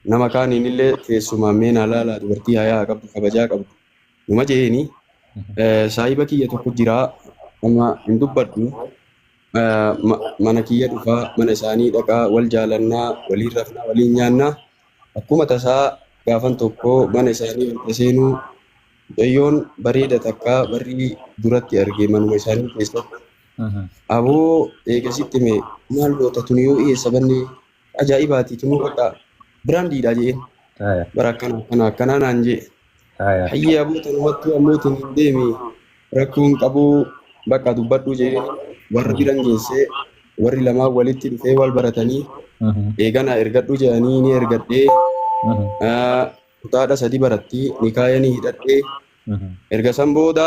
Nama kaaniin illee keessumaan mee naa laalaa, dubartii hayaa qabdu, kabajaa qabdu numa jeeni. Saahiba kiyya tokko jira, amma hin dubbadhu. Mana kiyya dhufaa, mana isaanii dhaqaa, wal jaalannaa, waliin rafnaa, waliin nyaannaa. Akkuma tasaa gaafan tokko mana isaanii wanta seenuu mucayyoon bareeda takka barrii duratti arge manuma isaanii keessatti. Aboo, eegasitti mee maal goota tuni, yoo eessa banne ajaa'ibaati tunuu, bakka biraandiidha jeen. Bara akkana akkana akkanaa naan jee. Hayyee aboo, tanumattuu ammootiin hin deemi, rakkoon qabuu, bakka dubbadhu jee. Warra biran geessee, warri lamaan walitti dhufee wal baratanii, eegana ergadhu jedhanii ni ergadhee. Kutaadha sadi baratti, nikaaya ni hidhadhee. Erga san booda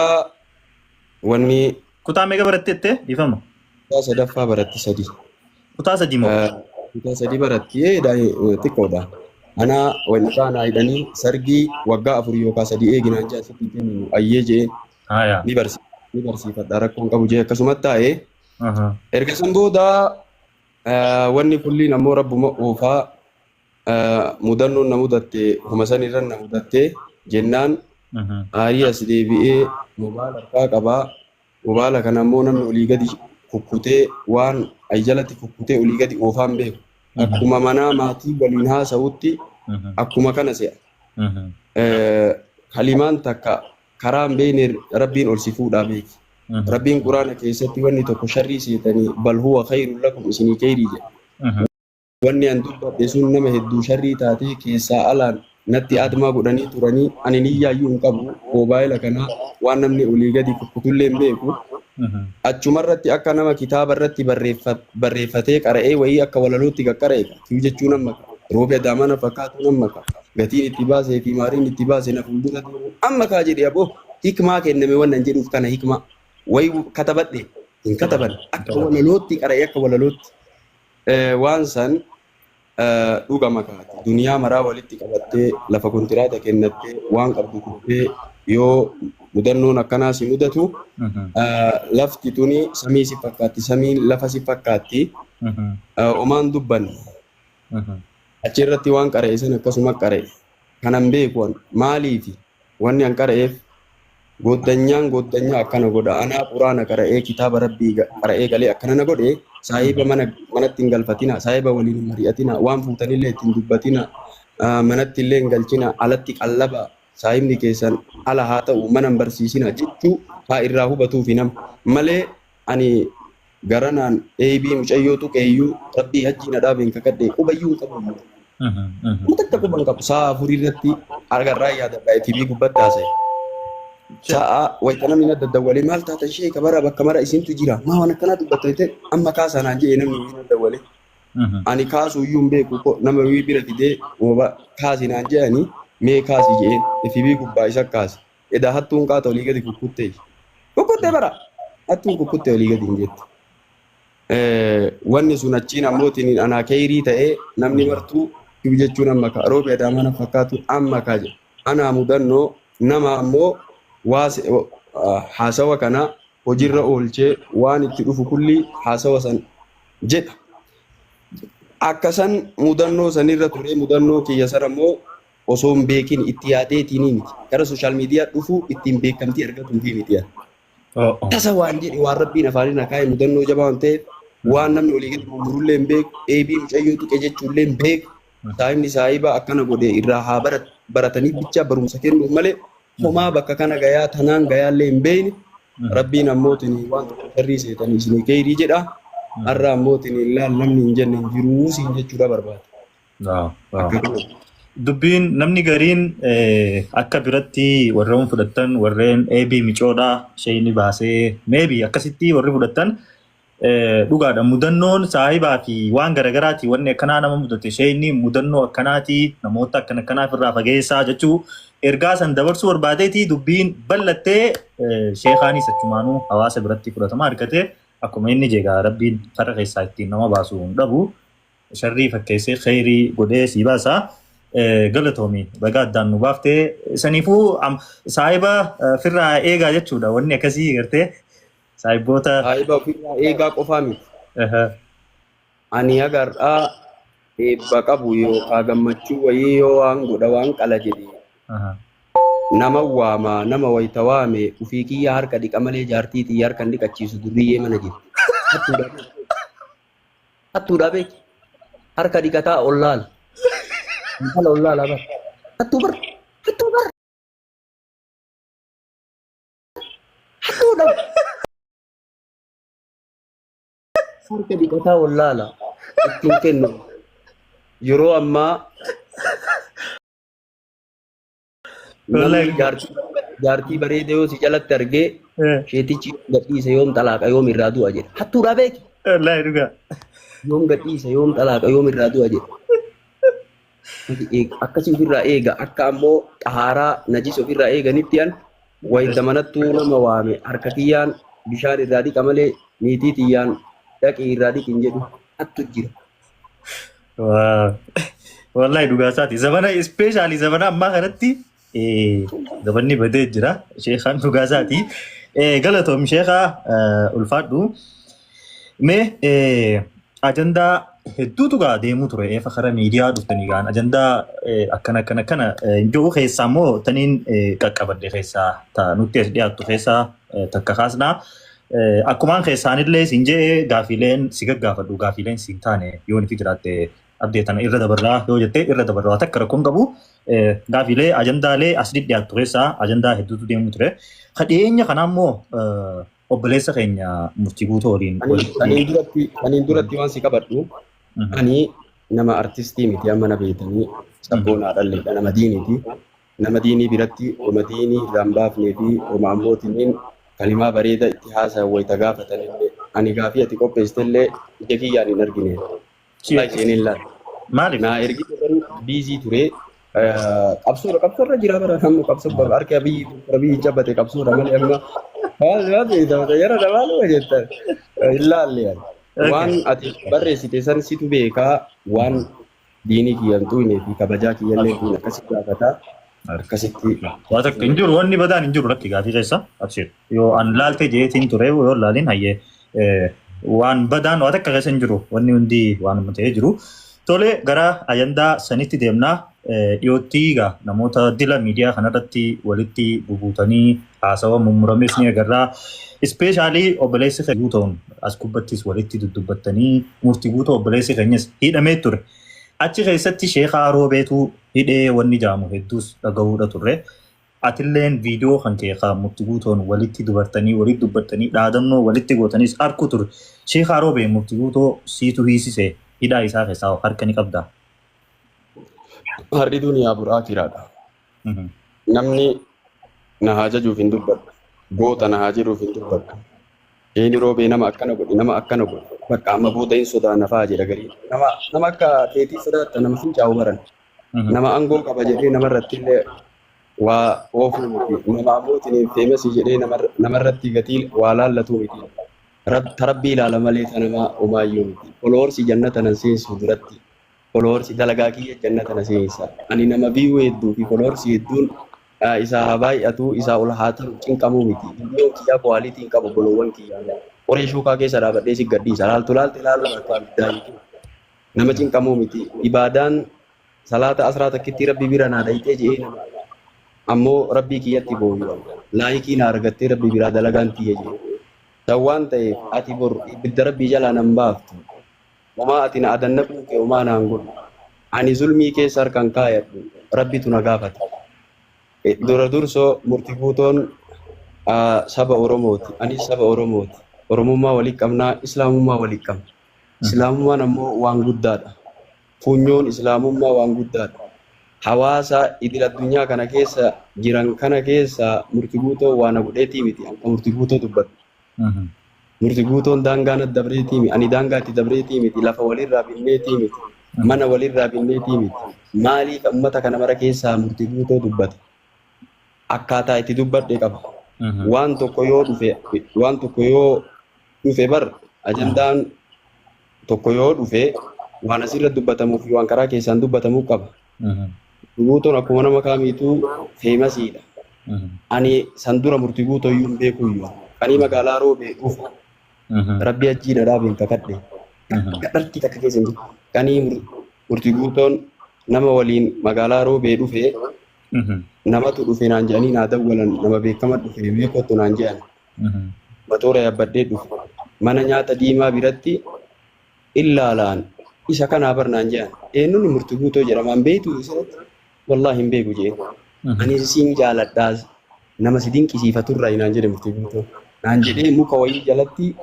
wanni Kutaa meeqa baratte jettee, dhiifama? Kutaa sadaffaa baratti, sadi. Kutaa sadii moo? Kutaa sadi baratti, xiqqoodha. Ana wanni kaanaa hidhanii sargii waggaa 4 yookaan 3 eeginaan jaa sitti kenninu, ayyee jeen. Ni barsiifadha, rakkoon qabu jee, akkasumatti taa'ee. Erga san booda wanni kulliin ammoo rabbuma oofaa. Mudannoon na mudatte homa san irra na mudatte jennaan, aarii as deebi'ee mobaala harkaa qabaa. Mobaala kana ammoo namni olii gadi kukkutee, waan ay jalatti kukkutee olii gadi oofaan beeku. Akkuma manaa maatii waliin haasa'utti akkuma kana se'a. Kalimaan takka karaa hin beekne Rabbiin ol si fuudhaa beeki. Rabbiin Quraana keessatti wanni tokko sharrii seetanii "بل هو خير لكم" isinii kheyrii jedha. Wanni an dubbadhe sun nama hedduu sharrii taatee keessaa alaan natti admaa godhanii turanii. Ani niyyaayyuu hin qabu, moobaayila kana waan namni olii gadi kukkutullee hin beeku. Achumarratti akka nama kitaaba irratti barreeffatee qara'ee wayii akka walalootti qaqqara'e kiyu jechuun amma roobi adaamaa na fakkaatu amma ka gatiin itti baasee fi maariin itti baase na fuuldura deemu amma kaa jedhe. Aboo, hikmaa kenname wannan jedhuuf kana hikmaa wayi katabadhe hin kataban, akka walalootti qara'ee, akka walalootti. Waan san dhugama kaati. Duniyaa maraa walitti qabattee, lafa kontiraata kennattee, waan qabdu kuttee, yoo mudannoon akkanaa si mudatu, lafti tuni samii si fakkaatti, samiin lafa si fakkaatti. Omaan dubbanne achirratti waan qara'e san akkasuma qara'e. Kanan beeku an maaliifi wanni an qara'eef gooddanyaan gooddanyaa akkana godha. Anaa Quraana qara'ee, kitaaba Rabbii qara'ee galee akkana na godhe. Saahiba mana manatti hin galfatina, saahiba waliin hin mari'atina, waan fuutanillee ittiin dubbatina, manatti illee hin galchina, alatti qallaba, saahibni keessan ala haa ta'u, mana hin barsiisina jechuu haa irraa hubatuufi nama malee. Ani garanaan eebii mucayyoo tuqeeyyuu Rabbii hajjii na dhaabeen kakadhee qubayyuu hin qabu. Kuma takka quba hin qabu. Sa'a 4 irratti agarraa yaadadha, FB gubbatti haasa'e. Sa'a wayita namni na daddawwalee, "Maal taatan sheeka, bara bakka mara isintu jira, maa waan akkanaa dubbatta?" jettee, "Amma kaasaa" naan jedhe namni wayii na daddawwalee. Ani kaasuu iyyuu hin beeku, nama wayii bira fidee kaasi naan jedhanii, mee kaasi jedheen, FB gubbaa isa kaase. Edaa hattuun qaata olii gadi kukkuttee. Kukkuttee bara hattuun kukkuttee olii gadi hin jettu. Wanni sun achiin ammootiin anaa keeyrii ta'ee namni martuu kibu jechuun amma ka roobi adaamaa na fakkaatu amma kaa jedhu. Anaa mudannoo nama ammoo waa haasawa kana hojiirra oolchee waan itti dhufu kulli haasawa san jedha. Akka san mudannoo sanirra ture, mudannoo kiyya sana ammoo osoo hin beekin itti yaadeetiin miti. Gara social media dhufuu ittiin beekamtii argatuufi miti. Tasa waan jedhe, waan Rabbiin afaaniin akaa'e, mudannoo jabaa waan ta'eef, waan namni olii gadi murmurullee hin beeku, eebii mucayyoo tuqe jechuullee hin beeku. Saahibni saahiba akkana godhe irraa haa baratanii bichaa barumsa kennuuf malee homaa bakka kana gayaa tanaan gayaallee hin beekne. Rabbiin ammootiin waan tokko sharrii seetanii isinii keeyrii jedha. Har'a ammootiin laal namni hin jenne hin jiruu siin jechuudha barbaada. Akka kana. Dubbiin namni gariin akka biratti warreen fudhattan, warreen eebii micoodhaa isheen baasee maybe akkasitti warri fudhattan, dhugaadha. Mudannoon saahibaa fi waan garagaraati wanni akkanaa nama mudate, isheen mudannoo akkanaati, namoota akkana akkanaaf irraa fageessaa jechuu ergaa san dabarsuu barbaadeeti. Dubbiin bal'attee sheekaanis achumaanuu hawaasa biratti fudhatama argate. Akkuma inni jeegaa, Rabbiin karra keessaa ittiin nama baasu hin dhabu. Sharrii fakkeessee kheyrii godhee sii baasa. Galatoomi, baga addaan nu baaftee. Saniifuu saahiba firraa eegaa jechuudha wanni akkasii gartee saahiboota. Saahiba ofirraa eegaa qofaa miti. Ani haga har'aa Eebba qabu yookaan gammachuu wayii yoo waan godha waan qala jedhe nama waama, nama wayita waame ufii kiyya harka dhiqa malee jaartii tiyya harka hin dhiqachiisu, durriyyee mana jirti. Hattuudhaa beeki. Hattuudhaa beeki. Harka dhiqataa ollaala. Intala ollaala bar. Hattuu bar. Hattuu bar. Hattuudha. Harka dhiqataa wallaala ittiin kennu. Yeroo ammaa namni jaartii bareeda yoo si jalatti argee sheetichi yoom gadhiisa, yoom xalaaqa, yoom irraa du'a jedha. Hattuudhaa beeki. Wallaahi dhugaa. Yoom gadhiisa, yoom xalaaqa, yoom irraa du'a jedha. Akkasii ofirraa eega, akka ammoo xahaaraa najis ofirraa eeganitti an wayita manattuu nama waame harka kiyyaan bishaan irraa dhiqa malee niitii tiyyaan dhaqii irraa dhiqi hin jedhu, hattu jira. Wallaahi dhugaa isaati. Zabana, especially zabana ammaa kanatti zabanni badee jira. Sheekaan dhugaa isaati. Galatoom sheekaa, ulfaadhu. Mee ajandaa hedduutu gaa deemuu ture eefa karaa miidiyaa dhuftanii gaan ajandaa akkana akkana akkana hin jiru keessaa immoo taniin qaqqabadde keessaa ta nutti as dhiyaattu keessaa takka kaasnaa. Akkumaan keessaanillee siin jedhee gaafiileen si gaggaafadhu, gaafiileen siin taane yoo nuti jiraatte abdee tana irra dabarraa yoo jette irra dabarraa, takka rakkoon qabu. Gaafiilee ajandaalee as dhiyaattu keessaa ajandaa hedduutu deemuu ture. Ka dhiyeenya kanaa immoo obboleessa keenya Murtii Guutuu waliin Aniin duratti waan si qabadhu, ani nama artistii miti, amma na beekanii sabboonaa dhalleedha, nama diiniiti. Nama diinii biratti oma diinii irraa hin baafnee fi oma ammootiin kalimaa bareeda itti haasayan wayita gaafatanillee ani gaafii ati qopheessitellee ija kiyyaan hin argine. Wallahi seeneen laala. Maaliif? Naa ergite garuu busy ture. Qabsoodha, qabsoorra jira bara amma qabsoo harka biyyi biyyi jabbate qabsoodha malee amma maal maal beekta yara maaluma jettan hin laalle ani. Waan ati barreessite san situ beekaa, waan diinii kiyyan tuqnee fi kabajaa kiyyallee tuqne akkasitti gaafataa akkasitti. Waa takka hin jiru, wanni badaan hin jiru, lakki gaafii keessa abshir. Yoo an laalte jeetiin ture yoo laalin hayyee waan badaan waa takka keessa hin jiru, wanni hundi waanuma ta'ee jiru. Tole, gara ajandaa sanitti deemnaa. Dhiyootti egaa namoota dila miidiyaa kanarratti walitti bubuutanii haasawa mummurames ni agarraa. Especially obboleessi keenya Guutoon as gubbattis walitti dudubbattanii, Murtii Guutoo obboleessi keenyas hidhamee ture. Achi keessatti sheekaa Roobeetu hidhee wanni jaamu hedduus dhagahuudha turre. Atilleen viidiyoo kan kee kan Murtii Guutoon walitti dubartanii walitti dubbattanii dhaadannoo walitti gootanis arku ture. Sheekaa Roobee Murtii Guutoo siitu hiisise, hidhaa isaa keessaa harka ni qabdaa? Har'i duniyaa buraa kiraadha. Namni na haa jajuuf hin dubbadhu. Goota na haa jedhuuf hin dubbadhu. Eeni Roobee nama akkana godhe, nama akkana godhe. Bakka amma booda hin sodaanna fa'aa jedha garii. Nama akka keetii sodaatta, nama fincaa'u baran. Nama aangoo qaba jedhee namarratti illee waa oofuu miti. Nama abbootiin famous jedhee namarratti gatii waa laallatu miti. Tarabbii ilaala malee ta nama homaayyuu miti. Followers jannata nan seensu duratti. Followers dalagaa kiyya jannata na seensa. Ani nama view hedduu fi followers hedduun isaa haa baay'atu, isaa ol haa ta'u cinqamuu miti. Viidiyoon kiyyaa quality hin qabu, bolowwan kiyyaa. Qoree shuukaa keessa dhaabadhee si gadhiisa. Laaltu laalte laaluu bakka abiddaa jechuudha. Nama cinqamuu miti. Ibaadaan salaata asraa takkitti rabbi bira naa dhayxee je'ee nama ammoo rabbii kiyyatti booyu. Like naa argattee rabbi biraa dalagaan tiyya jee. San waan ta'eef ati bor ibidda rabbii jalaa nan baaftu. Homaa ati na adannaquu kee homaa naan godhu. Ani zulmii keessa harkan kaayadhu. Rabbitu na gaafata. Dura dursoo Murtii Guutoon saba Oromooti. Anis saba Oromooti. Oromummaa walii qabnaa, Islaamummaa walii qabna. Islaamummaan ammoo waan guddaadha. Funyoon Islaamummaa waan guddaadha. Hawaasa idil addunyaa kana keessa jiran kana keessa Murtii Guutoo waa na godheetii miti. Akka Murtii Guutoo dubbadhu. Murtii Guutoon daangaa na dabreetii miti. Ani daangaa itti dabreetii miti. Lafa walirraa binneetii miti. Mana walirraa binneetii miti. Maaliif uummata kana mara keessaa Murtii Guutoo dubbata? Akkaataa itti dubbadhe qaba. Waan tokko yoo dhufe, waan tokko yoo dhufe bar, ajandaan tokko yoo dhufe waan asirra dubbatamuu fi waan karaa keessaan dubbatamuu qaba. Guutoon akkuma nama kamiituu famousiidha. Ani san dura Murtii Guutoo iyyuu hin beekuyyuu. Ani magaalaa Roobee dhufu rabbi ajjii na dhaabeen kakadhe. Dhartii takka keessa hin jiru. Qanii Murtii guutoon nama waliin magaalaa Roobee dhufee namatu dhufe naan jedhanii naa dawwalan, nama beekama dhufe meeqottu naan jedhan. Matoora yaabbadhee dhufe. Mana nyaata diimaa biratti illaalaan isa kanaa bar naan jedhan. Eenyuun murtii guutoo jedhamaan beektu isatti? Wallaahi hin beeku jeen. Ani siin jaaladhaas nama si dinqisiifaturraa naan jedhe murtii guutoo. Naan jedhee muka wayii jalatti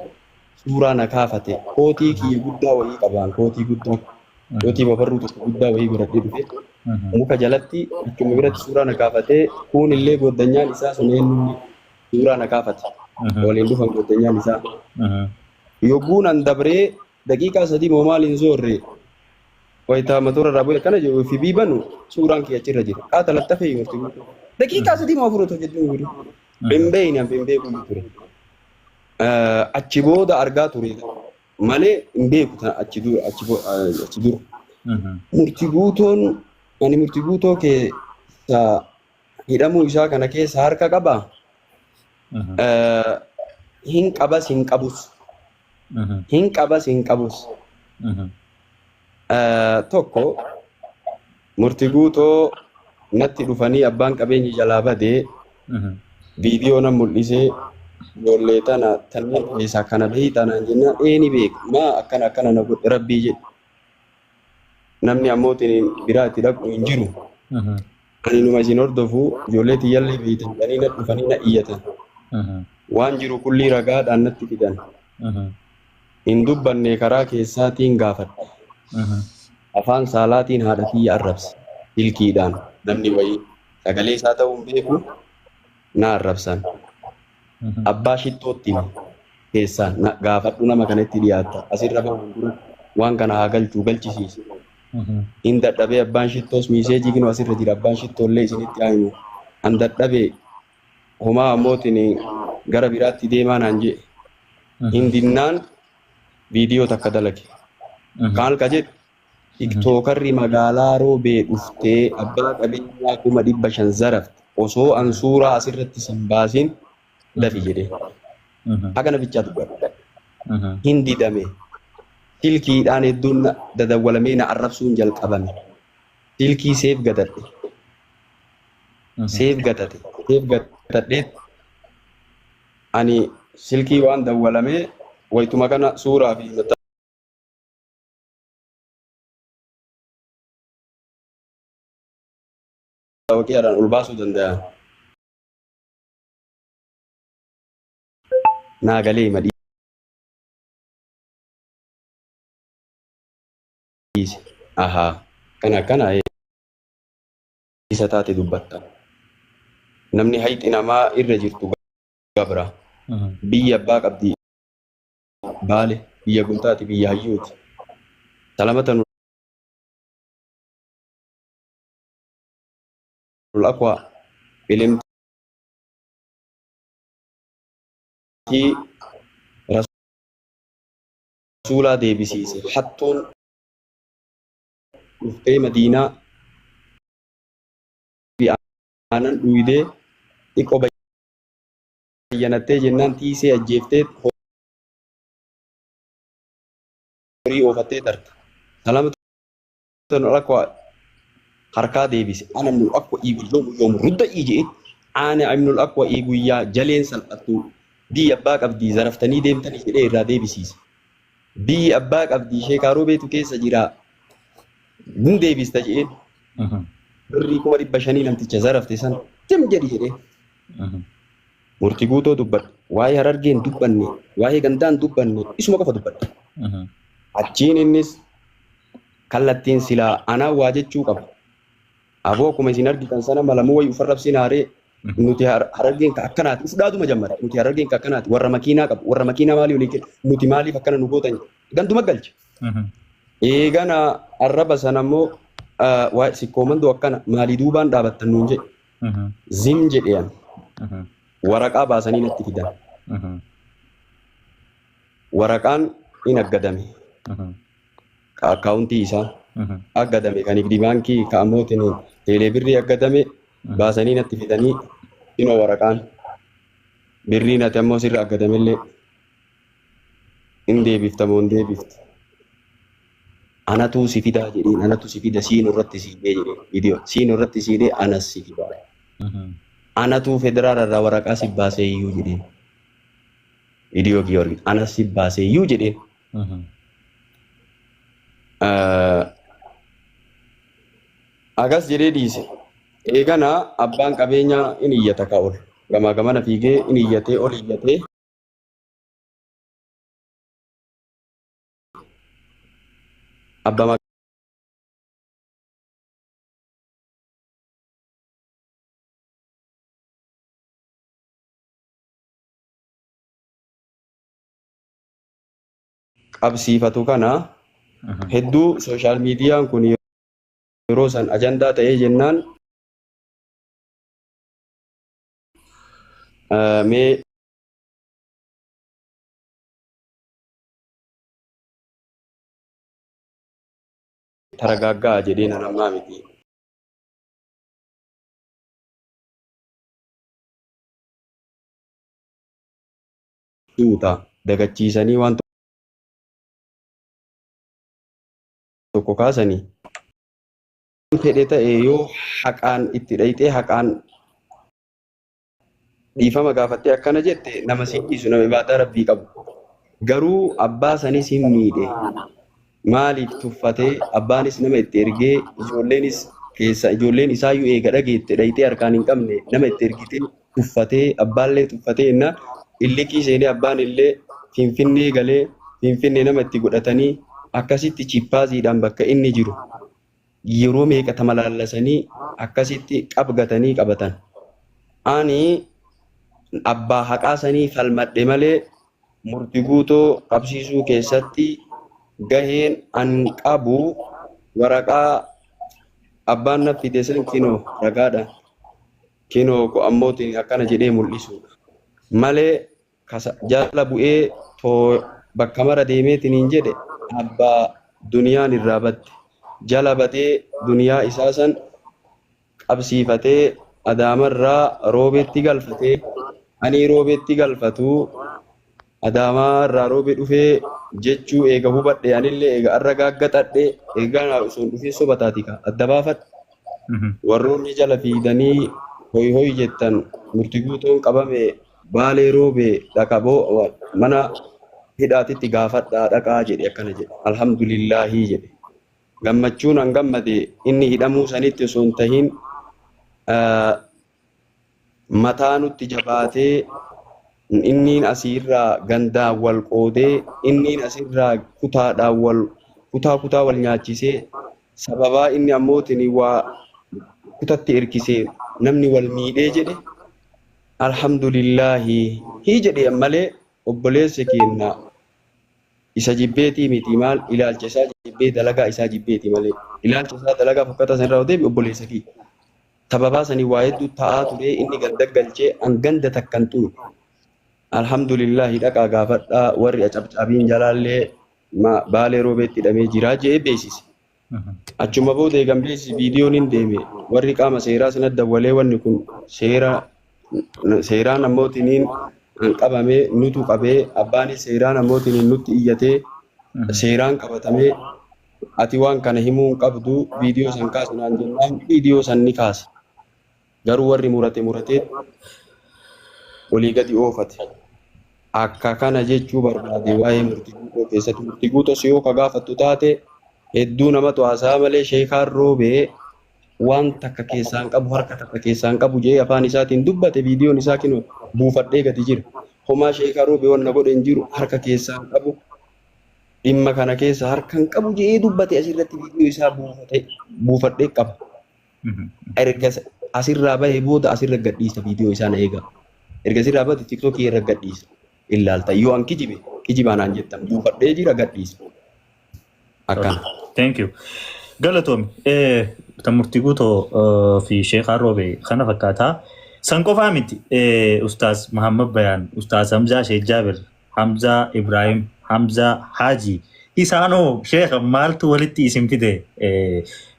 suuraa na kaafate. Kootii kiyya guddaa wayii qabaan, kootii guddaa. Kootii babarruu tokko guddaa wayii godhadhee dhufe. Muka jalatti achuma biratti suuraa na kaafatee, kuun illee goddanyaan isaa sun eenyuun suuraa na kaafate. Waliin dhufan goddanyaan isaa. Yogguun an dabree daqiiqaa 3 moo maal hin zoorre wayitaa matoora irraa bu'e akkana jedhu fi banu suuraan kiyya achirra jira. Qaata lattafee murtii guutuu. Daqiiqaa 3 moo 4 otoo jedhu jiru. Hin beekne, hin beeku ture. Achi booda argaa ture malee hin beeku achi dura achi dura. Murtii guutoon ani murtii guutoo keessa hidhamuu isaa kana keessa harka qabaa? Hin qabas hin qabus. Hin qabas hin qabus. Tokko murtii guutoo natti dhufanii abbaan qabeenyi jalaa badee viidiyoo nan mul'isee ijoollee tana tanneen keessaa kana beektaa naan jennaan eeni beeku maa akkana akkana na godhe rabbii jedhe. Namni ammootiin biraa itti dhaqu hin jiru. Ani numa isin hordofu ijoollee tiyyallee beektan jedhanii na dhufanii na iyyatan. Waan jiru kullii ragaadhaan natti fidan. Hin dubbanne karaa keessaatiin gaafadhe. Afaan saalaatiin haadha tiyya arrabse. Silkiidhaan namni wayii sagalee isaa ta'uu hin beeku na arrabsan. Abbaa shittootti keessaan gaafadhu nama kanatti dhiyaatta. Asirra bahuun dura waan kana haa galchuu galchisiise. Hin dadhabee abbaan shittoos miiseejii kinoo asirra jira, abbaan shittoollee isinitti haa himu. An dadhabee homaa ammootiin gara biraatti deemaa naan jedhe. Hin dinnaan viidiyoo takka dalage. Maal ka jedhu tiktookarri magaalaa Roobee dhuftee abbaa qabeenyaa 500,000 zarafte osoo an suuraa asirratti sin baasin dafi jedhee. Haga nafichaa dubbadha. Hin didame. Silkiidhaan hedduun dadawwalamee na arrabsuun jalqabame. Silkii seef gatadhe. Seef gatate. Seef gatadhee ani silkii waan dawwalamee wayituma kana suuraa fi mattaawoqiyaadhaan ol baasuu danda'a. Naa galee hima dhiise. Ahaa. Kana akkana isa taate dubbatta. Namni hayxi namaa irra jirtu gabra. Biyya abbaa qabdi baale, biyya gootaati, biyya hayyuuti. Salamata nul aqwa ilimtii rasuulaa deebisiise. Hattuun dhuftee Madiinaa aanan dhuydee xiqqoo bayyanattee jennaan tiisee ajjeeftee horii oofattee tarte. Salamata nul aqwa harkaa deebise. Ana ibnul aqwa yoomu yoomu rudda ijee ana ibnul aqwa guyyaa jaleen salphattu biyya abbaa qabdii zaraftanii deemtanii jedhee irraa deebisiise. Biyyi abbaa qabdii sheekaa Roobeetu keessa jira. Hin deebista jedheen. Birrii 500,000 namticha zarafte san tim jedhi jedhee. Murtii guutoo dubbadhe. Waa'ee Harargeen dubbanne, waa'ee gandaan dubbanne, isuma qofa dubbadhe. Achiin innis kallattiin silaa anaa waa jechuu qaba. Aboo akkuma isin argitan sana malamuu wayii ufarrabsiin haaree nuti Harargeen ka akkanaati. Uf dhaaduma jammare. Nuti Harargeen ka akkanaati. Warra makiinaa qabu. Warra makiinaa maalii olii kennu. Nuti maaliif akkana nu gootan? Ganduma galche. Eegana arraba sana immoo sikkoo mandoo akkana maalii duubaan dhaabattan nuun jedhe. Zim jedhe ani. Waraqaa baasanii natti fidan. Waraqaan in aggadame. Ka akkaawuntii isaa aggadame kan Nigdi Baankii ka ammootiin teelee birrii aggadame baasanii natti fidanii inoo waraqaan birriin ati ammoo sirra aggadamellee in deebifta moo hin deebiftu. Anatuu si fidaa jedheen, anatu si fida siin irratti siidhee jedheen viidiyoo siin irratti siidhee anas si fidaa. Anatuu federaala irraa waraqaa si baasee iyyuu jedheen. Viidiyoo kiyya argite anas si baasee iyyuu jedheen. Agas jedhee dhiise. Eegana abbaan qabeenyaa in iyyata ka ol. Gamaa gamana fiigee in iyyatee ol iyyatee. Abbaa qabsiifatu kana hedduu sooshaal miidiyaan kun yeroo san ajandaa ta'ee jennaan mee taragaaggaa jedhee nan ammaa miti. Suuta dagachiisanii waan tokko kaasanii fedhe ta'e yoo haqaan itti dhayxee haqaan dhiifama gaafattee akkana jette nama si dhiisu nama ibaadaa rabbii qabu. Garuu abbaa sanis hin miidhe. Maaliif tuffatee abbaanis nama itti ergee ijoolleenis keessa ijoolleen isaayyuu eega dhageette dhayxee harkaan hin qabne nama itti ergitee tuffatee abbaallee tuffatee innaa illikii seenee abbaan illee Finfinnee galee Finfinnee nama itti godhatanii akkasitti chippaaziidhaan bakka inni jiru yeroo meeqa tamalaallasanii akkasitti qabgatanii qabatan. Ani abbaa haqaa sanii falmadhe malee murti guutoo qabsiisuu keessatti gaheen an qabu waraqaa abbaan na fide san kinoo ragaadha. Kinoo ko ammootiin akkana jedhee mul'isuudha. Malee kasa jala bu'ee too bakka mara deemeetiin hin jedhe abbaa duniyaan irraa badde. Jala badee duniyaa isaa san qabsiifatee Adaamarraa Roobeetti galfatee anii Roobeetti galfatu Adaamaa irraa Roobe dhufee jechuu eega hubadhe anillee eega arra gaaggaxadhe eegaa naa osoo hin dhufin soba taati ka adda baafadhe. Warroonni jala fiidanii hoy hoy jettan murti guutuun qabame Baalee Roobe dhaqaboo mana hidhaatitti gaafadhaa dhaqaa jedhe akkana jedhe. Alhamdulillaahii jedhe. Gammachuun an gammade inni hidhamuu sanitti osoo hin tahin mataa nutti jabaatee inniin asiirraa gandaan wal qoodee inniin asirraa kutaadhaan wal kutaa kutaa wal nyaachisee sababaa inni ammootiin waa kutatti erkisee namni wal miidhee jedhe alhamdulillaahi hii jedhe malee obboleessi keenya isa jibbeetii miti maal ilaalcha isaa jibbee dalagaa isaa jibbeeti malee ilaalcha isaa dalagaa fokkataa san irraa deebi obboleessa kiyya. Sababaa sanii waa hedduu ta'aa ture inni ganda galchee an ganda takkan xuqne. Alhamdulillahi dhaqaa gaafadhaa warri acabcaabiin jalaallee Baalee Roobeetti hidhamee jira jedhee beeksise. Achuma booda eegan beeksise viidiyoon hin deeme warri qaama seeraa sana dawwalee wanni kun seera seeraan ammootiin an qabamee nutu qabee abbaanis seeraan ammootiin nutti iyyatee seeraan qabatamee ati waan kana himuu hin qabdu viidiyoo san kaasi naan jennaan viidiyoo san ni kaase. Garuu warri murate muratee olii gadi oofate. Akka kana jechuu barbaade waa'ee murtii guutoo keessatti murtii guutos yoo ka gaafattu taate hedduu namatu haasa'a malee sheekaan roobee waan takka keessaan qabu harka takka keessaan qabu jedhee afaan isaatiin dubbate viidiyoon isaa kinoo buufadhee gadi jira. Homaa sheekaa roobee wanna godhe hin jiru harka keessaan qabu dhimma kana keessa harka hin qabu jedhee dubbate asirratti viidiyoo isaa buufadhee qaba. Erga asirraa bahee booda asirra gadhiisa viidiyoo isaa na eegaa. Erga asirraa bade tiktookii irra gadhiisa. Ilaalta yoo an kijibe kijibaa naan jettan buufadhee jira gadhiisa. Akkana. Thank you. Galatoomi. Ta murtii guutoo fi Sheekh Roobe kana fakkaataa. San qofaa miti. Ustaaz Muhammad Bayaan, Ustaaz Hamzaa Sheekh Jaabir, Hamzaa Ibrahim, Hamzaa Haji. Isaanoo Sheekh maaltu walitti isin fide?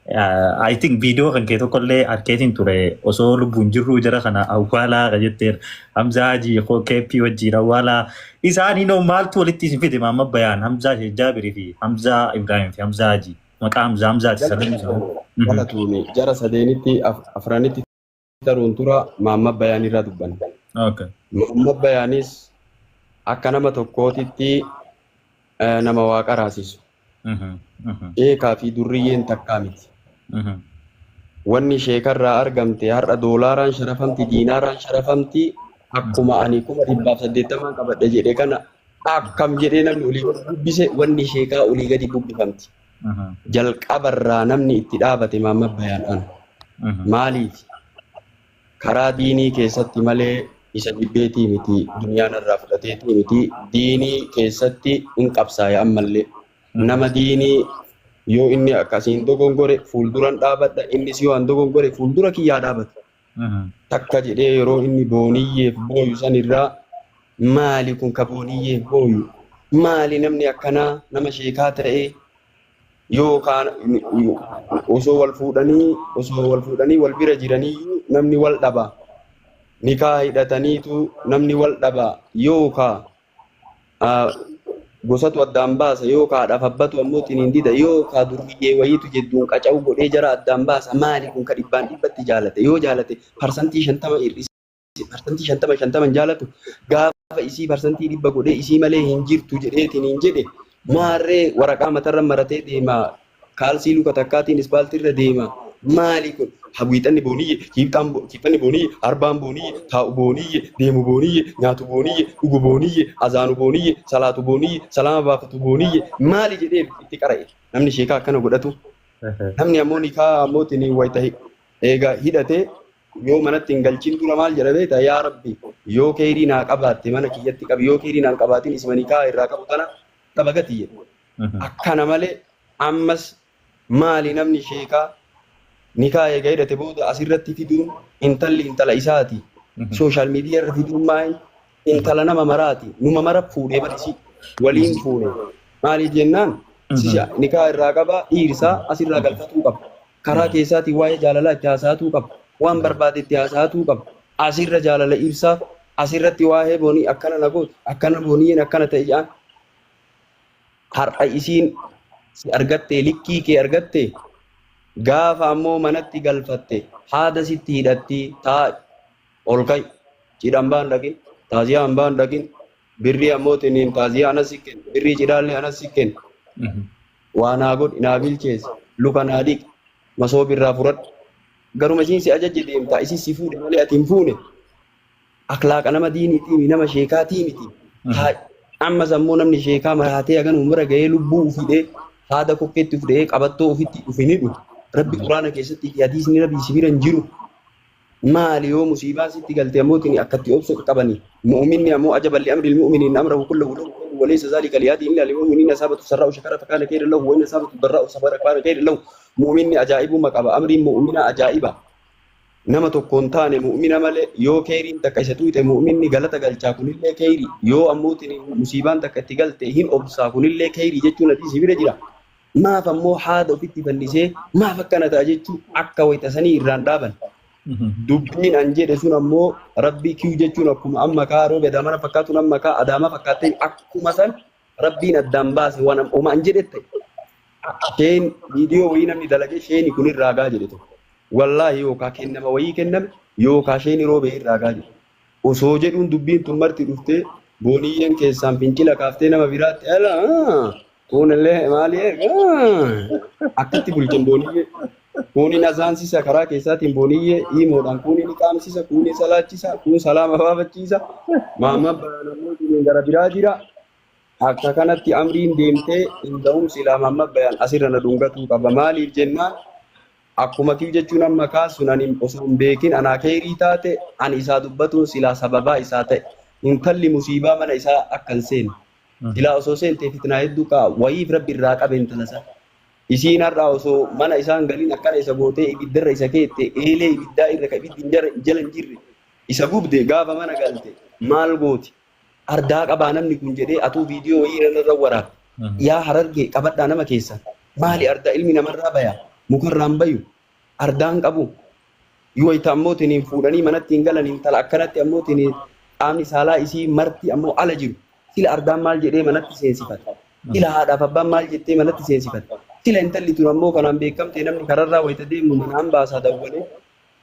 I think viidiyoo kan kee tokkollee harkeetiin ture, osoo lubbuun jirru jara kana awwaalaa ka jetteera. Hamzaa Hajii keeppii wajjiin awwaalaa. Isaan hinoo maaltu walitti isin fide? Maamma Bayaan, Hamzaa Sheekh Jaabirii fi Hamzaa Ibrahim fi Hamzaa Hajii. Maqaa Hamzaa Hamzaati sadan isaanii. Galatuuni jara sadeenitti afranitti taruun tura Maamma Bayaan irraa dubbanna. Maamma Bayaanis akka nama tokkootitti nama waaqa raasisu. Sheekaa fi durriyyeen takkaa miti. Wanni sheekarraa argamte har'a doolaaraan sharafamti, diinaaraan sharafamti. Akkuma ani 180,000 qabadhe jedhe kana akkam jedhee namni olii gadi bubbise, wanni sheekaa olii gadi bubbifamti. Jalqabarraa namni itti dhaabate Maamma Bayaan ana. Maaliif? Karaa diinii keessatti malee isa jibbeetii miti, duniyaan irraa fudhateetii miti, diinii keessatti hin qabsaa'e ammallee. Nama diinii yoo inni akkasiin dogongore fuulduran dhaabadha, innis yoo an dogongore fuuldura kiyyaa dhaabata. Takka jedhee yeroo inni booniyyeef booyu sanirraa, maali kun ka booniyyeef booyu? Maali namni akkanaa nama sheekaa ta'ee yookaan osoo wal fuudhanii wal bira jiraniyyuu namni wal dhaba. Nikaa hidhataniitu namni wal dhaba, yookaan gosatu addaan baasa, yookaan haadhaaf abbatu ammoo xiniin dida, yookaan durriyyee wayiitu jedduun qaca'u godhee jara addaan baasa. Maali kun ka dhibbaan dhibbatti jaalate? Yoo jaalate 50% hir'ise, 50% 50 jaalatu, gaafa isii 100% godhee isii malee hin jirtu jedheetiin hin jedhe, maarree waraqaa matarra maratee deema, kaalsii luka takkaatiin ispaaltiirra deema. Maali kun hawwiixanni booniyye, kiixxanni booniyye, arbaan booniyye, taa'u booniyye, deemu booniyye, nyaatu booniyye, dhugu booniyye, azaanu booniyye, salaatu booniyye, salaama baafatu booniyye, maali jedhee itti qara'e namni sheekaa akkana godhatu. Namni ammoo nikaa ammootiin wayita eega hidhatee yoo manatti hin galchin dura maal jedha beektaa? Yaa Rabbi, yoo keerii naa qabaatte mana kiyyatti qabi, yoo keerii naa hin qabaatin isima nikaa irraa qabu tana qaba gati jedhe. Akkana malee ammas maali namni sheekaa nikaa eega hidhate booda asirratti fiduun? Intalli intala isaati. Social media irra fiduun maali? Intala nama maraati. Numa mara fuudhee barisi waliin fuudhe. Maaliif jennaan, nikaa irraa qaba, dhiirsaa asirraa galfatuu qaba. Karaa keessaatiin waa'ee jaalalaa itti haasa'atuu qaba. Waan barbaade itti haasa'atuu qaba. Asirra jaalala ibsaa, asirratti waa'ee boonii akkana na gootu, akkana booniyyeen akkana ta'e jedhaan. Har'a isiin si argatte, likkii kee argatte, gaafa ammoo manatti galfatte haada sitti hidhatti. Taa ol ka'i, cidhaan baan dhaqin, taaziyaan baan dhaqin, birrii ammoo tiniin taaziyaa anas si kenna, birrii cidhaallee anas si kenna, waa naa godhi, naa bilcheessi, luka naa dhiqi, masoob irraa fudhadhu. Garuma isiin si ajajje deemtaa. Isin si fuudhe malee ati hin fuune. Akhlaaqa nama diiniitii, nama sheekaatii miti. Ammas ammoo namni sheekaa maraatee hagan umra gahee lubbuu ufidhee haada kokkeetti ufidhee qabattoo ofitti ufin hidhu. Rabbi Quraana keessatti fi hadiisni Rabbi si bira hin jiru. Maali yoo musiibaan sitti galte ammoo tini akkatti obsa qabani? Mu'minni ammoo عجبا لأمر المؤمن إن أمره كله له خير وليس ذلك لأحد إلا للمؤمن، إن أصابته سراء شكر فكان خيرا له وإن أصابته ضراء صبر فكان خيرا له. Mu'minni ajaa'ibuma qaba. Amriin mu'mina ajaa'iba. Nama tokko hin taane mu'mina malee, yoo keeriin takka isa tuqxe mu'minni galata galchaa, kunillee keeri. Yoo ammoo musiibaan takka itti galte hin obsaa, kunillee keeri jechuun hadiisi bira jira. Maaf ammoo haada ofitti fannisee maaf akkana ta'a jechuu akka wayita sanii irraan dhaaban? Dubbiin an jedhe sun ammoo Rabbii kiyu jechuun akkuma amma kaa roobe adaamana fakkaatuun amma kaa adaama fakkaattee, akkuma san Rabbiin addaan baase waan oma an jedhette. Sheen viidiyoo wayii namni dalagee sheeni kun irraa gaa jedhe tokko. Wallaahi yookaa kennama wayii kenname, yookaa sheeni roobee irraa gaa jedhe. Osoo jedhuun dubbiin tun marti dhuftee booniyyeen keessaan fincila kaaftee nama biraatti ala kunillee maali akkatti bulchan booniyyee. Kunin azaansisa karaa keessaatiin booniyyee hiimoodhaan, kunin qaamsisa, kunin salaachisa, kun salaama baafachiisa. Maamma namoonni gara biraa jira. Akka kanatti amriin deemtee hin ga'um. Silaa Maamma Bayaan asirra na dhungatuu qaba. Maaliif jennaan, akkuma kiyu jechuun amma kaasun ani osoo hin beekin anaa keerii taate, ani isaa dubbatuun silaa sababaa isaa ta'e. Intalli musiibaa mana isaa akka hin seenne. Silaa osoo seentee fitnaa hedduu qaba. Wayiif Rabbi irraa qabe intala sana. Isiin har'aa osoo mana isaan galiin akkana isa gootee ibiddarra isa keette, eelee ibiddaa irra ka ibiddi hin jala hin jirre isa gubde, gaafa mana galte maal gooti? Ardaa qabaa namni kun jedhee atuu viidiyoo wayii irra waraabde. Yaa Harargee, qabadhaa nama keessan. Maali ardaa ilmi namarraa baya? Mukarraan bayu. Ardaan qabu. Wayita ammoo tiniin fuudhanii manatti hin galan intala akkanatti ammoo tiniin qaamni saalaa isii marti ammoo ala jiru. Sila ardaan maal jedhee manatti seensifata. Sila haadhaaf abbaan maal jettee manatti seensifata. Sila intalli tun ammoo kanaan beekamte namni kararraa wayita deemu manaan baasaa dawwalee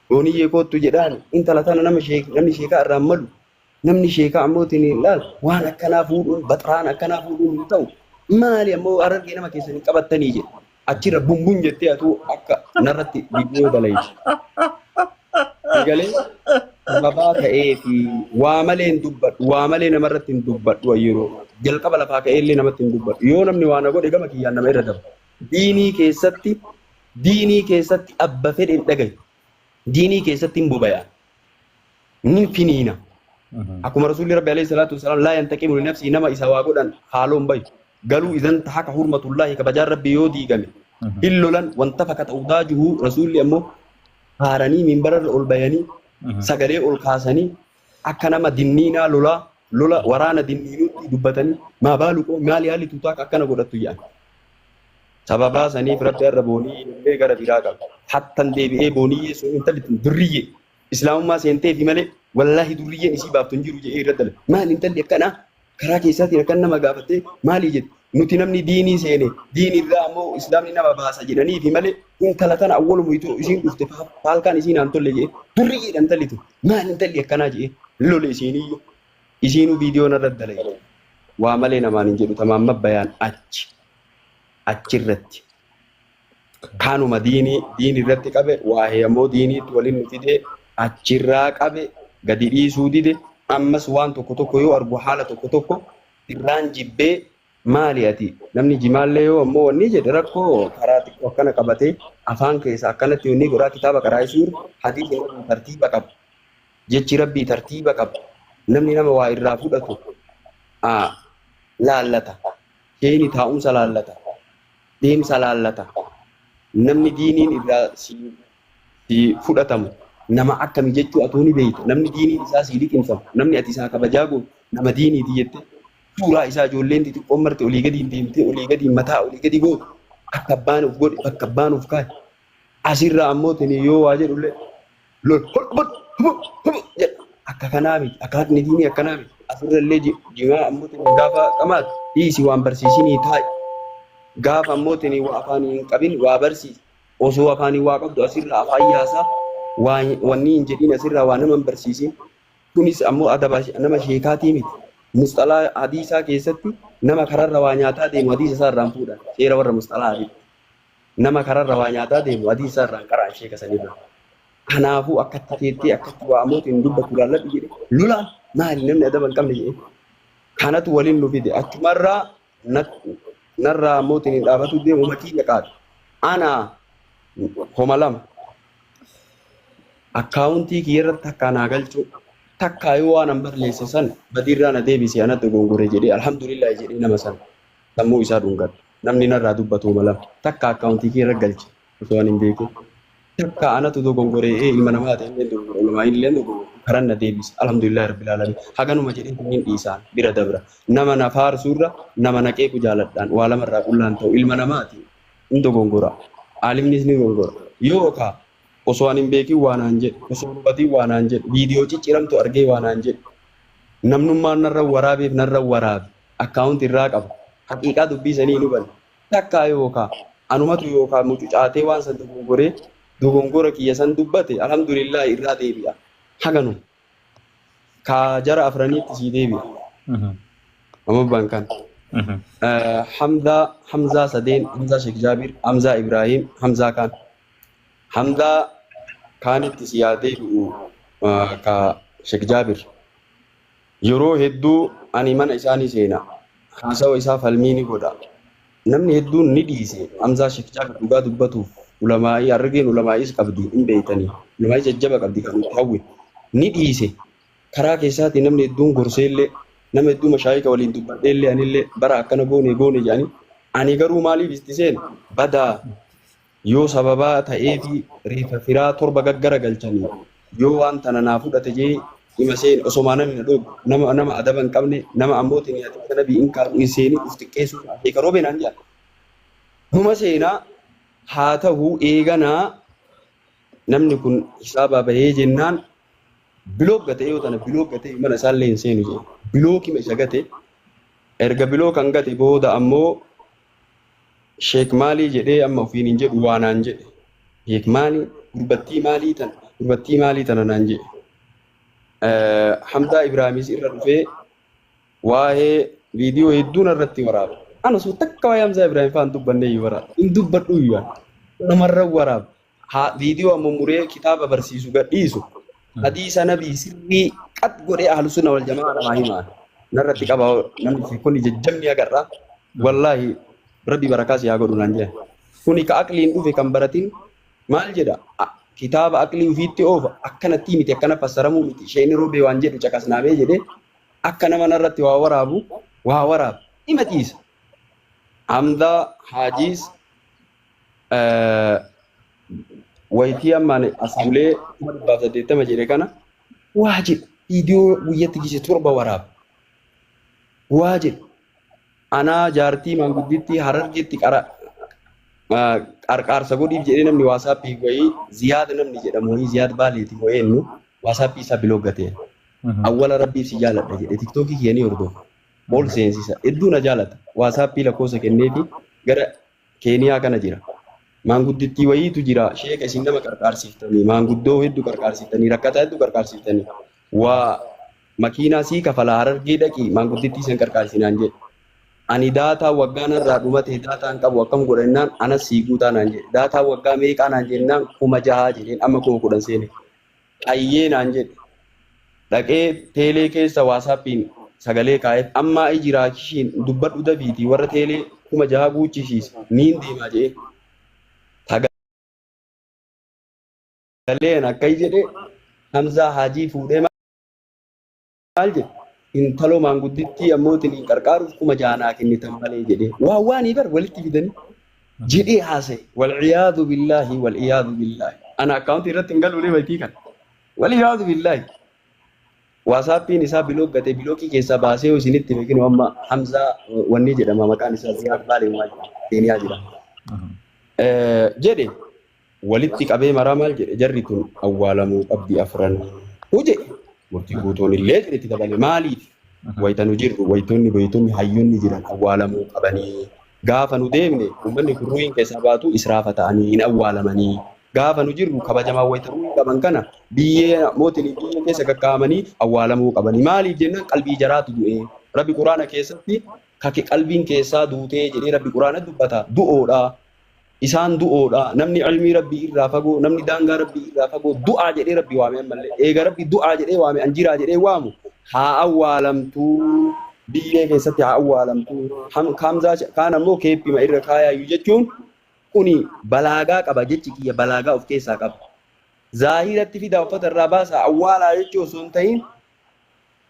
Dooniyyee koottu jedhaan intala tana nama namni sheekaa irraan malu namni sheekaa ammoo tiniin laal waan akkanaa fuudhuun baxraan akkanaa fuudhuun hin ta'u maali ammoo Harargee nama keessan hin qabattanii jedhe. Achirra bumbun jettee atuu akka narratti viidiyoo dalayte. Egalee sababaa ta'ee fi waa malee hin dubbadhu, waa malee namarratti hin dubbadhu yeroo jalqaba lafaa ka'ee illee namatti hin dubbadhu. Yoo namni waa na godhe gama kiyyaan nama irra daba. Diinii keessatti diinii keessatti abba fedhe hin dhagayu. Diinii keessatti hin bobaya. Ni finiina. Akkuma Rasuulli Rabbi alayhi salaatu wasalaam laa yantaqimu li nafsii nama isa waa godhan haaloo hin bayu. Galuu idan tahaka hurmatullaahi kabajaan Rabbi yoo diigame hin lolan wanta fakata udaajuhu Rasuulli ammoo haaranii minbararra ol bayanii sagalee ol kaasanii akka nama dinniinaa lolaa lola waraana dinniinuutti dubbatanii maa baalu qoo maali haalli tuutaa akkana godhattu jedhan. Sababaa saniif Rabbi har'a boonii illee gara biraa qaba. Hattan deebi'ee booniyyee sun intalli tun durriyyee Islaamummaa seenteefi malee wallaahi durriyyeen isii baaftu hin jiru jedhee irra dalaga. Maali intalli akkanaa karaa keessaatiin akkan nama gaafattee maali jedhe nuti namni diinii seene diinii irraa ammoo islaamni nama baasa jedhaniifi malee intala tana awwalumu itoo isiin dhufte faalkaan isiin aan tolle jedhee durriyyeedha intalli tun maali intalli akkanaa jedhee lole isiiniyyuu isiinuu viidiyoo narra dalagde waa malee namaan hin jedhu tamaamma bayaan achi achirratti. Kanuma diinii diin irratti qabe waa'ee ammoo diiniitti waliin nu fidee achirraa qabe gadi dhiisuu dide ammas waan tokko tokko yoo argu haala tokko tokko irraan jibbee maali ati namni jimaallee yoo ammoo wanni jedhe rakkoo karaa xiqqoo akkana qabatee afaan keessa akkanatti wanni godhaa kitaaba qaraa'isuu hadiisni rabbii tartiiba qaba jechi rabbii tartiiba qaba namni nama waa irraa fudhatu laallata sheeni taa'umsa laallata deemsa laallata. Namni diiniin irraa si si fudhatamu nama akkami jechuu atuu ni beekta. Namni diiniin isaa sii liqimfamu, namni ati isaa kabajaa gootu nama diiniiti jettee suuraa isaa ijoolleen xixiqqoon marte olii gadiin deemtee olii gadiin mataa olii gadi gootu akka abbaan of godhe bakka abbaan of kaa'e. Asirraa ammoo tini yoo waa jedhullee lol hol hubu hubu jedha. Akka kanaa miti. Akhlaaqni diinii akkanaa miti. Asirrallee jimaa ammoo tini gaafa qamaatu dhiisi waan barsiisinii taa'i. Gaafa ammoo tini waa afaanii hin qabin waa barsiisi. Osoo afaanii waa qabdu asirraa afaan yaasaa waa wanni hin jedhin asirraa waa nama hin barsiisin. Kunis ammoo adaba nama sheekaatii miti. Musxalaa hadiisaa keessatti nama kararra waa nyaataa deemu hadiisa isaa irraan fuudhan. Seera warra musxalaa hadiisa. Nama kararra waa nyaataa deemu hadiisa isaa irraan qara'an sheeka sanirraa. Kanaafuu akkatti teettee akkatti waa amootiin dubbattu laalladhu jedhe lolaan maali namni adaba hin qabne jedhe. Kanatu waliin nu fide achumarraa narraa amootiin hin dhaabatu deemu makiyya qaata. Ana homa lama akkaawuntii kiyya irratti takkaa naa galchuu takkaa yoo waan an barleesse san badiirraa na deebise anatti dogongore jedhee alhamdulillah jedhee nama san sammuu isaa dhungadha. Namni narraa dubbatu homa lama takka akkaawuntii kiyya irra galche osoo an hin beekin. Takka anatu dogongore ee ilma namaa ta'e illee dogongore ulamaa illee dogongore karan na deebise alhamdulillah rabbil alamin haganuma jedhee hin dhiisaan bira dabra nama na faarsuurra nama na qeequ jaaladhaan waa lamarraa qullaan ta'u ilma namaati hin dogongora aalimnis ni dogongora yookaa osoo an hin beekin waa naan jedhe osoo hin hubatin waa naan jedhe viidiyoo cicciramtu argee waa naan jedhe namnummaan narra waraabeef narra waraabe akkaawunti irraa qaba haqiiqaa dubbii sanii hin hubanne takkaa yookaa anumatu yookaa mucucaatee waan san dogongoree dogongora kiyya san dubbate alhamdulillah irraa deebi'a haganu kaa jara afraniitti sii deebi'a amma bankan Hamzaa Hamzaa sadeen Hamzaa Sheekh Jaabir Hamzaa Ibrahim Hamzaa kaan Hamzaa kaanitti si yaa deebi'u ka Sheekh Jaabir Yeroo hedduu ani mana isaa ni seena. Haasawa isaa falmii ni godha. Namni hedduun ni dhiise. Hamzaa Sheek Jaabir dhugaa dubbatuuf ulamaa'ii Harargeen ulamaa'iis qabdi hin beeytanii. Ulamaa'ii jajjaba qabdi kan nuti hawwinu. Ni dhiise. Karaa keessaatiin namni hedduun gorseellee nama hedduu mashaayika waliin dubbadheellee anillee bara akkana goone goone jedhanii ani garuu maaliif itti seene badaa Yoo sababaa ta'eefii reeffa firaa torba gaggara galchanii yoo waan tana naa fudhate jee ima seene osomaa namni na dhoogu nama nama adaba hin qabne nama ammoo tini hadiisa nabii inkaaru hin seenin uf xiqqeessuu sheeka roobee naan jedhan numa seenaa Haa ta'u eeganaa namni kun hisaabaa bahee jennaan block gate yoo tana block gate mana isaallee hin seenu jedhe. Bilookima isa gate. Erga block kan gate booda ammoo sheek maalii jedhee amma ofiin hin jedhu waa naan jedhe. Sheek maalii gurbattii maalii tana gurbattii maalii tana naan jedhe. Hamdaa Ibraahimis irra dhufee waa'ee viidiyoo hedduu narratti waraaba. Ana osoo takka waa'ee Hamzaa Ibraahim fa'aan dubbanne iyyuu waraaba. Hin dubbadhu iyyuu ani. Namarra waraaba. Haa viidiyoo amma muree kitaaba barsiisu gadhiisu. Hadiisa nabii sirrii qat godhee ahlu sunna wal jamaa namaa himaa. Narratti qaba namni kun jajjabni agarra. Wallaahi rabbi barakaa si haa godhu naan jedhan. Kuni ka aqliin dhufe kan baratin maal jedha kitaaba aqlii ofiitti oofa akkanatti miti akkana fassaramuu miti isheen roobee waan jedhu caqasnaamee jedhee akka nama narratti waa waraabu waa waraaba ima dhiisa. Hamdaa Haajiis wayitii ammaan as bulee 180,000 jedhe kana waa jedhe viidiyoo guyyatti gise 7 waraaba. Waa jedhe anaa jaartii maanguddittii Harargeetti qara qarqaarsa godhiif jedhee namni waasaappii wayii Ziyaad namni jedhamu wayii Ziyaad Baaleeti moo eenyu waasaappii isaa block gatee. Awwala rabbiif si jaaladha jedhe tiktookii kiyya ni hordofa. Ol seensisa. Hedduu na jaalata. Waasaappii lakkoofsa kenneefi gara Keeniyaa kana jira. Maanguddittii wayiitu jira. Sheeka isin nama qarqaarsiftanii maanguddoo hedduu qarqaarsiftanii rakkataa hedduu qarqaarsiftanii waa makiinaa sii kafalaa Harargee dhaqii maanguddittii san qarqaarsinaan jedhe. Ani daataa waggaa narraa dhumate daataan qabu akkam godha jennaan anas sii guutaa naan jedhe. Daataa waggaa meeqaa naan jennaan 6000 jedheen amma 10,000 seene. Ayyee naan jedhe. Dhaqee teelee keessa waasaappiin sagalee kaa'eef ammaa ijiraa kishiin dubbadhu dafiitii warra teelee 6000 guuchisiisi niin deemaa jedhee. Sagaleen akkai jedhe Hamzaa Haajii fuudhee maal jedhe intaloo maanguddittii ammoo tiniin qarqaaruuf 6000 naa kennitan malee jedhee waan waanii bar walitti fidanii jedhee haasa'e wal'iyaadu billaahi wal'iyaadu billaahi ana akkaawuntii irratti hin galuulee waytii kana wal'iyaadu billaahi waasaappiin isaa block gatee bilookii keessaa baasee yoo isinitti hime kinoo amma Hamzaa wanni jedhama maqaan isaa Ziyaad Baalee maal jedhama Keeniyaa jira jedhe walitti qabee maraa maal jedhe jarri tun awwaalamuu qabdi afran jedhe murtii guutuun illee jedhe itti dabale maaliif wayita nu jirru wayitoonni beeytonni hayyonni jiran awwaalamuu qabanii gaafa nu deemne uummanni kun ruuhiin keessaa baatu israafa ta'anii hin awwaalamanii gaafa nu jirru kabajamaa wayita ruuhii qaban kana biyyee mootiin biyyee keessa kakkaa'amanii awwaalamuu qabanii maaliif jennaan qalbii jaraatu du'e rabbi quraana keessatti kake qalbiin keessaa duutee jedhee rabbi quraana dubbata du'oodha. Isaan du'oodha. Namni ilmii Rabbii irraa fagoo, namni daangaa Rabbii irraa fagoo du'aa jedhee Rabbi waame ammallee. Eega Rabbi du'aa jedhee waame an jiraa jedhee waamu haa awwaalamtuu biyyee keessatti haa awwaalamtuu. Hamzaa kaan ammoo keeppima irra kaayaayyuu jechuun kuni balaagaa qaba jechi kiyya balaagaa of keessaa qaba. Zaahiratti fidaa uffata irraa baasaa awwaalaa jechuu osoo hin ta'in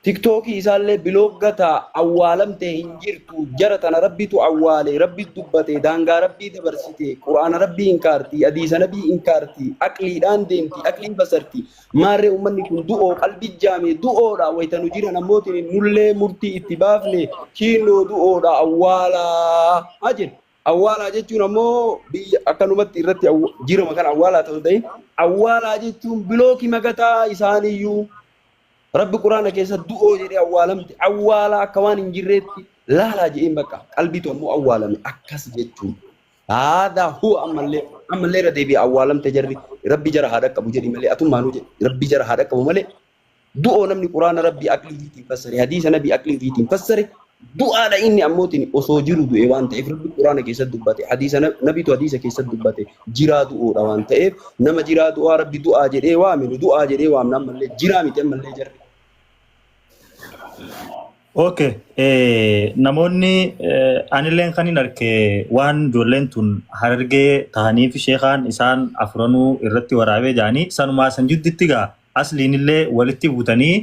Tiktookii isaallee block gataa awwaalamtee hin jirtu jara tana rabbitu awwaale rabbi dubbate daangaa rabbii dabarsite quraana rabbii inkaarti hadiisa nabii inkaarti aqliidhaan deemti aqliin basarti maarree ummanni kun du'oo qalbi jaame du'oodha wayita nu jiran ammootiin nullee murtii itti baafne kiinoo du'oodha awwaalaa haa jedhu awwaalaa jechuun ammoo biyya akkanumatti irratti jirama kana awwaalaa ta'uu ta'in awwaalaa jechuun bilookii magataa isaaniyyuu Rabbi Quraana keessa du'oo jedhee awwaalamte awwaalaa akka waan hin jirreetti laalaa jedheen bakka qalbiitu ammoo awwaalame akkas jechuun. Haadha huwa ammallee ammallee irra deebi'e awwaalamte jarri Rabbi jara haa dhaqqabu jedhi malee atummaanuu jedhi Rabbi jara haa dhaqqabu malee du'oo namni Quraana Rabbi aqlii ofiitiin fassare hadiisa Nabi aqlii ofiitiin fassare du'aadha inni ammootiin osoo jiru du'e waan ta'eef Rabbi Quraana keessatti dubbate hadiisa Nabitu hadiisa keessatti dubbate jiraa du'oodha waan ta'eef nama jiraa du'aa Rabbi du'aa jedhee waame nu du'aa jedhee waamna ammallee jiraa miti ammallee jarri. Okay. Namoonni anilleen kan hin arke waan ijoolleen tun Harargee tahaniif sheekaan isaan afuranuu irratti waraabee jaanii sanumaa san jidduutti gaa asliinillee walitti buutanii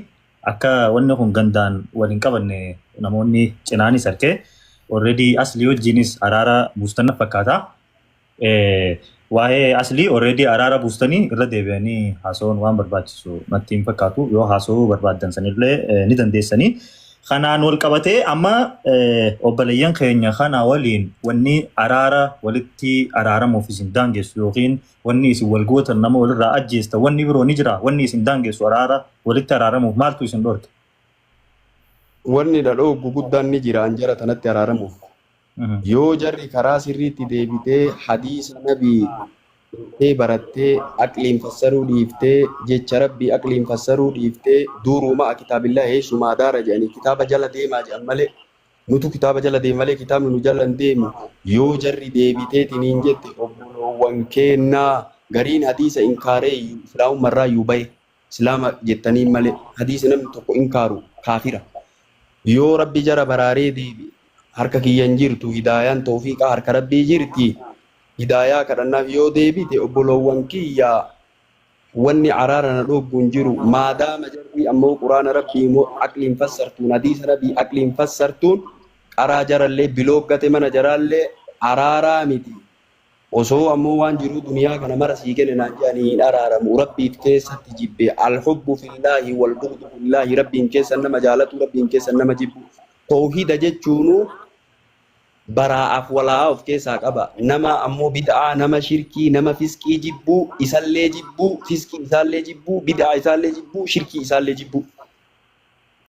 akka wanni kun gandaan wal hin qabanne namoonni cinaanis arke already aslii wajjinis araara buustan na fakkaata. Waa'ee aslii already araara buustanii irra deebi'anii haasa'uun waan barbaachisu natti hin fakkaatu yoo haasa'uu barbaaddan sanillee ni dandeessanii. Kanaan wal qabatee amma obboleeyyan keenya kana waliin wanni araara walitti araaramuuf isin daangessu yookiin wanni isin wal gootan nama walirraa ajjeesta wanni biroo ni jira wanni isin daangessu araara walitti araaramuuf maaltu isin dhorke? Wanni na dhooggu guddaan ni jira an jara tanatti araaramuuf. Yoo jarri karaa sirriitti deebitee hadiisa nabii Tee barattee aqliin fassaruu dhiiftee jecha rabbii aqliin fassaruu dhiiftee duuruu ma'a kitaabillaahi heeysumaa daara jedhanii kitaaba jala deemaa jedhan malee nutu kitaaba jala deema malee kitaabni nu jala hin deemu yoo jarri deebiteetiniin jette obboloowwan keennaa gariin hadiisa inkaareeyyu islaamummarraayyuu bahe islaama jettaniin malee hadiisa namni tokko inkaaru kaafira yoo rabbi jara baraaree deebi harka kiyya hin jirtu hidaayaan tawfiiqaa harka rabbii jirti Hidaayaa kadhannaaf yoo deebite obboloowwan kiyya wanni araara na dhooggu hin jiru. Maadaama jarri ammoo Quraana Rabbii immoo aqliin fassartuun hadiisa Nabii aqliin fassartuun qaraa jarallee bilooggate mana jaraallee araaraa miti. Osoo ammoo waan jiruu duniyaa kana mara sii kenne naan jedhanii hin araaramu. Rabbiif keessatti jibbe. Alhubbu fillaahi wal bughdu fillaahi Rabbiin keessan nama jaalatuu Rabbiin keessan nama jibbu. Tawhiida jechuunuu baraa'aaf walaa'aa of keessaa qaba. Nama ammoo bid'aa, nama shirkii, nama fisqii jibbuu, isallee jibbuu, fisqii isaallee jibbuu, bid'aa isaallee jibbuu, shirkii isaallee jibbuu.